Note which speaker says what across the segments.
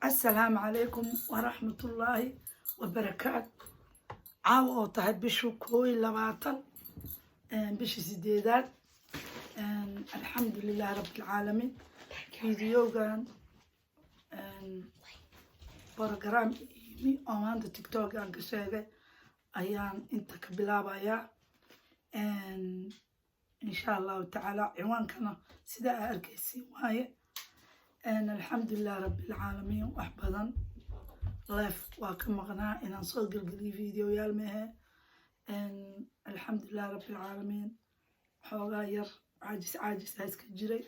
Speaker 1: Asalaamu calaykum waraxmatullaahi wabarakaat. Caawa oo tahay bishu 21, bishii sideedaad, alxamdu lilahi rabbilcaalamiin. Videogan program imi oo maanta TikTok aan ka sheegay ayaan inta ka bilaabayaa, insha Allahu tacaala. Ciwaankana sida aa arkaysiin waaye. Alxamdulilah rabbilcaalamiin. Wax badan live waa ka maqnaa, inaan soo gelgeliyo videoyaal mehe. Alxamdulilah rabbilcaalamiin. Xoogaa yar caajis caajisa iska jiray,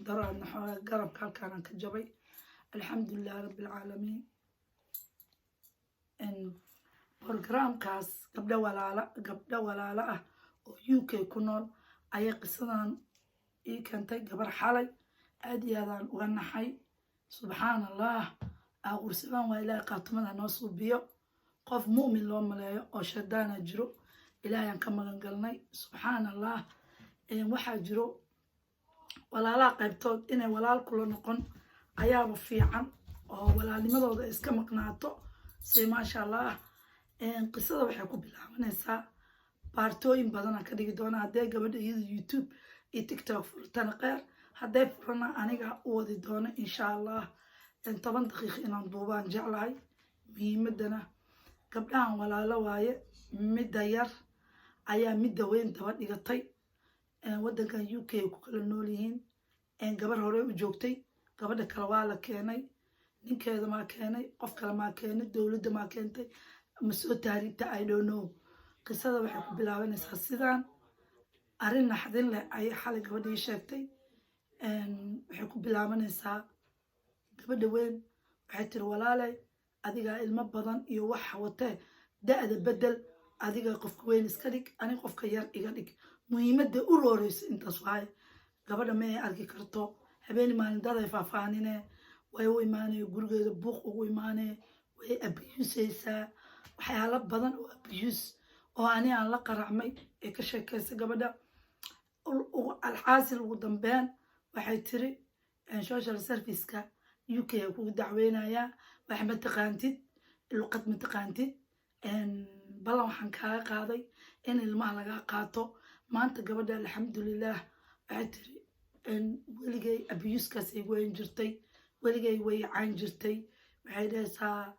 Speaker 1: daraadna xoogaa garabka halkaanaan ka jabay. Alxamdulilah rabbilcaalamiin. Programkaas gabdho walaala ah oo UK ku nool ayay qisadan ii keentay gabar xalay. Aad iyo aadaan uga naxay. Subxaan Allah, aaqursabaan waa. Ilaahay qaatumada noo suubiyo. Qof mu'min loo maleeyo oo shaydaana jiro, Ilaahayaan ka magan galnay. Subxaan Allah, waxaa jiro walaalaha qaybtood inay walaal kula noqon ayaaba fiican oo walaalnimadooda iska maqnaato si maasha Allah. Qisada waxay ku bilaabanaysaa, baartooyin badanaan ka dhigi doonaa. Haddee gabadha iyada YouTube iyo TikTok furtana kheyr, hadday furana aniga u wadi doono, insha Allah. 10 daqiiq inaan duubaan jeclahay. Muhiimadana gabdhahan walaalo waaye. Midda yar ayaa midda weyn daba dhigatay. Waddankan UK ku kala nool yihiin. Gabar hore u joogtay, gabadha kale waa la keenay. Ninkeeda maa keenay, qof kale maa keenay, dowladda maa keentay, ma soo tahriibta, I don't know. Qisada waxay ku bilaabanaysaa sidaan. Arrin naxdin leh ayay xalay gabadhii sheegtay. Waxay ku bilaabanaysaa, gabadha weyn waxay tiri: "Walaaley, adigaa ilmo badan iyo waxa watee, da-da bedel. Adiga qofka weyn iska dhig, aniga qofka yar iga dhig." Muhiimadda u rooreyso intaas waaye. Gabadha ma ay arki karto habeeni maalin, daday faahfaahinee way u imaanaya gurigeeda, buuq ugu imaanaya, way abuseysaa, waxyaalo badan oo abuse oo ani aan la qaracmay ee ka sheekaysa gabadha. Alxaasil, ugu dambeyn waxay tiri: "Social serviceka UK a kugu dacweynayaa. Wax ma taqaantid, luqad ma taqaantid. Ballan waxaan kaaga qaaday in ilmaha lagaa qaato." Maanta gabadha, alxamdulilah, waxay tiri: "Weligay abusekaas ay weyn jirtay, weligay way cayn jirtay." Waxay dhahaysaa: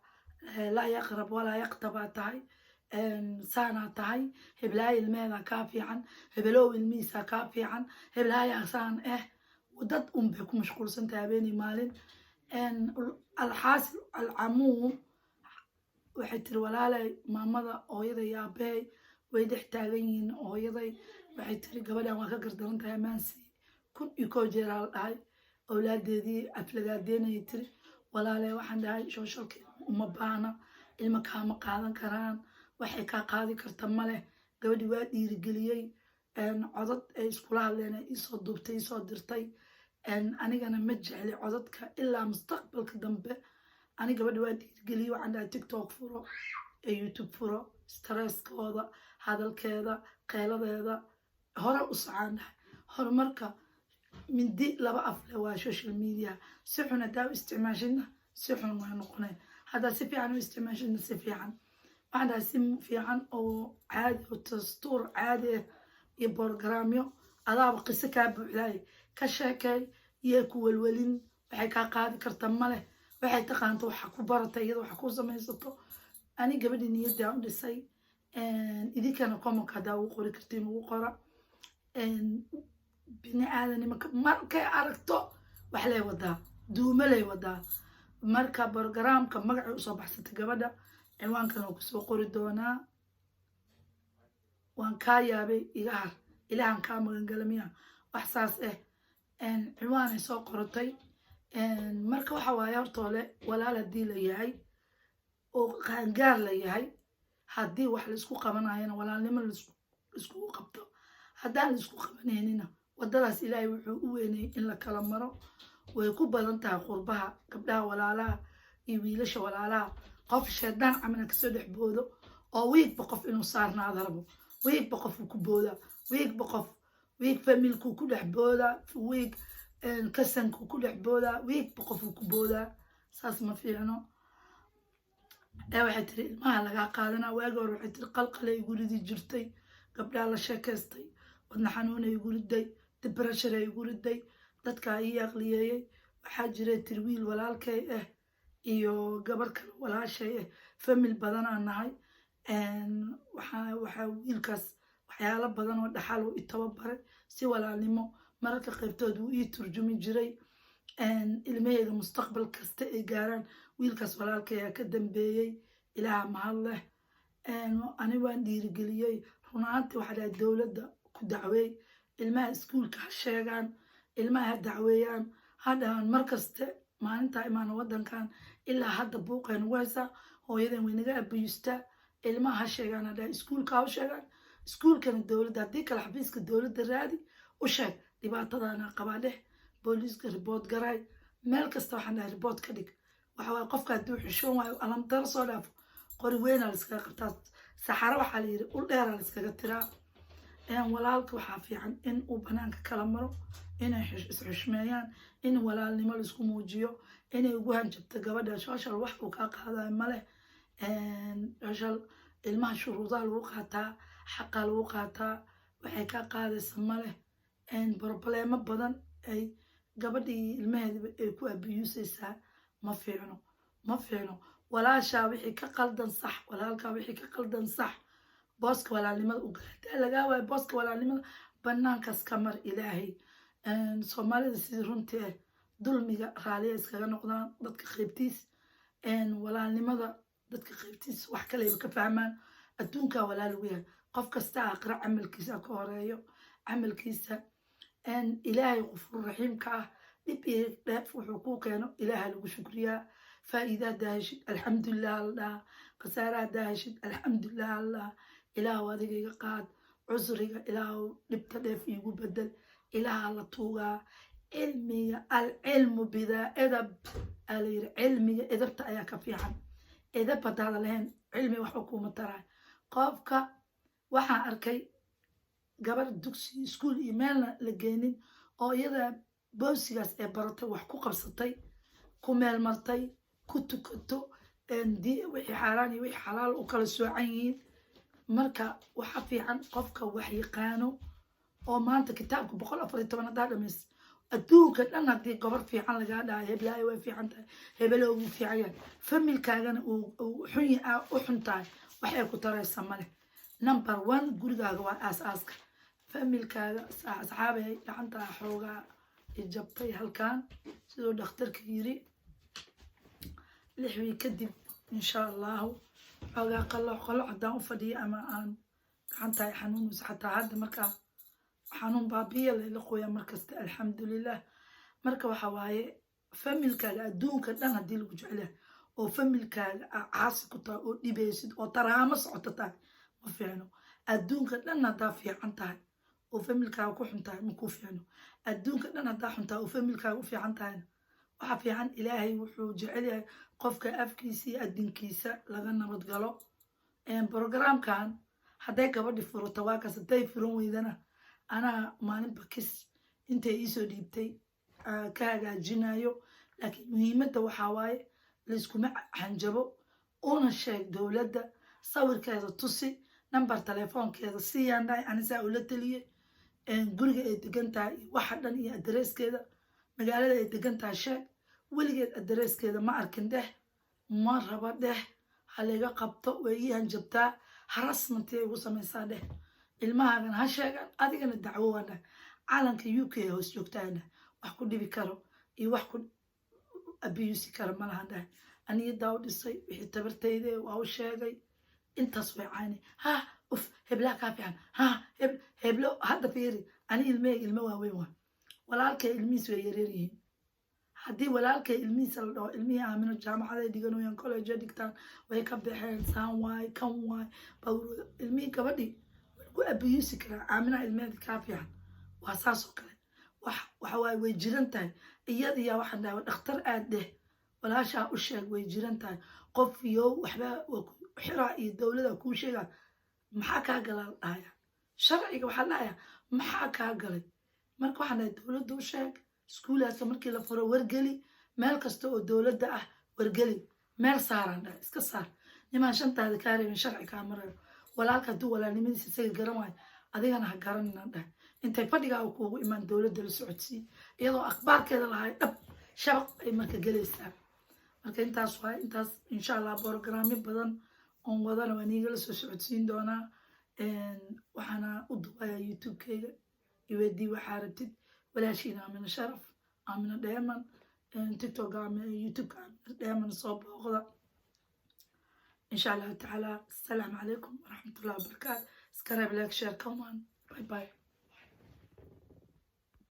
Speaker 1: "Laa yaqrab walaa yaqtabaa tahay, saanaa tahay, heblaayo ilmeheedaa kaa fiican, hebelow ilmihiisaa kaa fiican, heblaaya saan dad un bay ku mashquulsan tahay habeenii maalin." Alxaasil alcamuum, waxay tiri: "Walaalay, maamada, hooyaday iyo aabbahay way dhex taagan yihiin." Hooyaday waxay tiri: "Gabadhan waa ka gardaran tahay, ammaansi 1001 jeeraa la dhahay, awlaadeedii aflagaadeynayay." Tiri: "Walaalay, waxaan dhahay socialka uma baahna, ilma kaama qaadan karaan, waxay kaa qaadi karta maleh." Gabadhii waa dhiirigeliyey. Codad ay iskula hadleen ay iisoo duubtay, iisoo dirtay. Anigana ma jecli codadka ilaa mustaqbalka dambe. Ani gabadhi waa dhiirigeliyey. Waxaan dhahay: "TikTok furo ee YouTube furo, stresskooda, hadalkeeda, qeeladeeda hore u socaan." Dhahay: "Horumarka mindi laba af leh waa social media. Si xun haddaa u isticmaashidna, si xun way noqonee. Haddaa si fiican u isticmaashidna, si fiican." Waxaan dhahay: "Si fiican oo caadi oo dastuur caadi ah iyo borogaraamyo adaaba qiso kaa buuxdaay ka sheekay. Yee ku welwelin, waxay kaa qaadi karta maleh. Waxay taqaanto waxa ku baratay iyada, waxa ku samaysato." Ani gabadhii niyadaan u dhisay. Idinkana commentka haddaa ugu qori kartiin, ugu qora. Bini aadanimo markay aragto wax lay wadaa, duumo lay wadaa. Marka borogaraamka magacay usoo baxsatay gabadha, ciwaankana waa kusoo qori doonaa. "Waan kaa yaabay, iga har, Ilaahan kaa magangala" miya, wax saas ah ciwaanay soo qoratay. Marka waxa waaye, hortoole walaal haddii la yahay oo qaangaar la yahay, haddii wax laisku qabanayana walaalnimo laiskugu qabto. Haddaan laisku qabanaynina, waddadaas Ilaahay wuxuu u weynayay in la kala maro. Way ku badan tahay qurbaha gabdhaha walaalaha iyo wiilasha walaalaha, qof shaydaan camina kasoo dhex boodo oo wiigba qof inuu saarnaada rabo. Wiigba qofuu ku boodaa, wiigba qof, wiig familkuu ku dhex boodaa, wiig kasankuu ku dhex boodaa, wiigba qofuu ku boodaa. Saas ma fiicno. Ee waxay tiri ilmaha lagaa qaadanaa. Waagi hore waxay tiri qalqalay igu ridi jirtay, gabdhaha la sheekaystay, wadna xanuunay igu riday, depression ay igu riday, dadkaa ii aqliyeeyey. Waxaa jiray tiri wiil walaalkay ah iyo gabar kale walaashay ah, family badanaa nahay. Waxaa wiilkaas waxyaalo badan oo dhaxal uu i tababaray si walaalnimo. Mararka qaybtood wuu ii turjumi jiray. Ilmaheyga mustaqbal kasta ay gaaraan, wiilkaas walaalkayaa ka dambeeyey. Ilaaha mahad leh. Ani waan dhiirigeliyey. Run ahaantii waxaa dhahay, dowladda ku dacweey ilmaha, iskuulka ha sheegaan, ilmaha ha dacweeyaan, ha dhahaan mar kaste maalintaa imaana waddankan ilaa hadda buuqay nagu haysaa, hooyadan way naga abuse-taa. Ilmaha ha sheegaan, ha dhahay, iskuulka ha u sheegaan, iskuulkana dowladda. Haddii kale xafiiska dowladda raadi, u sheeg dhibaatadana qabaa dheh, booliiska report garaay, meel kasta waxaan dhahay report ka dhig. Waxa waaye, qofka hadduu xishoon waayo, alamdaro soo dhaafo, qori weynaa la iskaga qabtaa, saxaro waxaa la yidhi ul dheeraa la iskaga tiraa. Walaalka waxaa fiican in uu banaanka kala maro, inay isxushmeeyaan, in walaalnimo laisku muujiyo. Inay ugu hanjabto gabadha social wax uu kaa qaadayo maleh. Social ilmaha shuruudaha lagu qaataa, xaqaa lagu qaataa, waxay kaa qaadaysa maleh. Problem-o badan ay gabadhii ilmaheediba ay ku abuse-eysaa. Ma fiicno, ma fiicno. Walaashaa wixii ka qaldan sax, walaalkaa wixii ka qaldan sax. Booska walaalnimada u gala. Hadaa lagaa waayo booska walaalnimada, banaankaas ka mar. Ilaahay, Soomaalida sidii runtii ah dulmiga raaliya iskaga noqdaan dadka qaybtiis, walaalnimada dadka qaybtiis wax kaleyba ka fahmaan. Adduunkaa walaal ugu yahay. Qof kasta aakhiro camalkiisa ka horeeyo camalkiisa. Ilaahay qufuur raxiimka ah, dhib iyo dheef wuxuu kuu keeno Ilaaha lagu shukriyaa. Faa'iida haddaa heshid, alxamdulilah la dhahaa. Khasaare haddaa heshid, alxamdulilah la dhahaa. Ilaahu adiga iga qaad cusriga, Ilaahu dhibta dheef iigu bedel, Ilaaha la tuugaa. Cilmiga, alcilmu bidaa edab aa la yiri. Cilmiga edabta ayaa ka fiican. Edab haddaada lahayn, cilmi waxba kuuma taraay. Qofka waxaan arkay gabar dugsi, iskuul iyo meelna la geenin, oo iyada boosigaas ee baratay wax ku qabsatay, ku meel martay, ku tukato, wixii xaaraan iyo wixii xalaal u kala soocan yihiin. Marka waxa fiican qofka wax yaqaano oo maanta kitaabka 114 haddaa dhamays, adduunka dhan haddii gobor fiican lagaa dhahay, heblaayo way fiican tahay, hebelo uu fiican yahay, family-kaagana uu xun u xun tahay, waxay ku taraysa male. Number one, gurigaaga waa aas-aaska family-kaaga. Asxaabay, gacantaa xoogaa ijabtay halkan, siduu dhakhtarka yiri 6 week kadib insha Allahu. Xoogaa qalooc qalooc haddaan u fadhiyo ama aan gacantaa xanuunayso, xataa hadda markaa xanuun baabiya layla qoya markasta, alxamdulilah. Marka waxa waaye, family-kaaga adduunka dhan haddii lagu jecelyahay oo family-kaaga aa caasi ku tahay oo dhibaysid oo taraamo socoto tahay, ma fiicno. Adduunka dhan haddaa fiican tahay oo family-kaaga ku xun tahay, ma ku fiicno. Adduunka dhan haddaa xun tahay oo family-kaaga u fiican tahayna, waxa fiican Ilaahay wuxuu jecel yahay qofka afkiisa iyo adinkiisa laga nabadgalo. Program-kan hadday gabadhi furato, waa kaas. Hadday furan weydana, anaa maalinba kis intay iisoo dhiibtay ka hagaajinayo. Laakiin muhiimadda waxaa waaye, layskuma hanjabo. Una sheeg dowladda, sawirkeeda tusi, number telefoonkeeda siiyaan dhahay. Anisaa ula teliye, guriga ay degan tahay iyo waxa dhan iyo address-keeda, magaalada ay degan tahay sheeg. Weligeed address-keeda ma arkin dheh, ma raba dheh, ha layga qabto, way ii hanjabtaa, harassment-i ay igu samaysaa dheh. Ilmahaagana ha sheegaan, adigana dacwo waan dheh. Calanka UK hoos joogtaana wax ku dhibi karo iyo wax ku abuse-i karo malahan dheh. Aniyadaa u dhisay wixii tabartayde waa u sheegay. Intaas way caynay. Ha uf, heblaa kaa fiican, ha heblo. Hadda fiiri, ani ilmeheyga ilmo waaweyn waa, walaalkay ilmihiis way yareer yihiin. Haddii walaalkay ilmihiisa la dhaho ilmihii Aamino jaamacaday dhiganayaan, college dhigtaan, way ka baxeen, saan waay, kan waay, ilmihii gabadhii way ku abuse-i karaa, Aaminaha ilmeheeda kaa fiican. Waa saas oo kale. Wax waxa waaye, way jiran tahay iyadiyaa. Waxaan dhahay dhakhtar aad dheh, walaashaa u sheeg, way jiran tahay. Qof iyo waxba waa ku xiraa iyo dowlada kuu sheegaa, maxaa kaa galaa la dhahaya. Sharciga waxaa la dhahayaa maxaa kaa galay. Marka waxaan dhahay dowladda u sheeg, iskuulaadka markii la furo wargeli, meel kasta oo dowladda ah. Wargeli meel saaraan dhahay, iska saar. Nimaan shantaada kaa reebin sharci kaa marayo. Walaalka hadduu walaalnimadiisa isaga garan waayo, adigana ha garaninaan dhahay. Intay fadhigaa kuugu imaan, dowladda la socodsii iyadoo akhbaarkeeda lahay, dhab shabaq ay marka gelaysaa. Marka intaas waay intaas. Insha Allah borogaraamyo badan oon wadana waan iigala soo socodsiin doonaa. Waxaana u dubayaa YouTube-keyga. Iweydii waxaa rabtid. Walaashiina Aamina Sharaf, Aamina Dheeman, TikTok, YouTube-ka Aamina Dheeman soo booqda, insha Allahu tacaala. Asalaamu calaykum waraxmatullahi wabarakaatu. Subscribe, like, share, comment. Bye bye.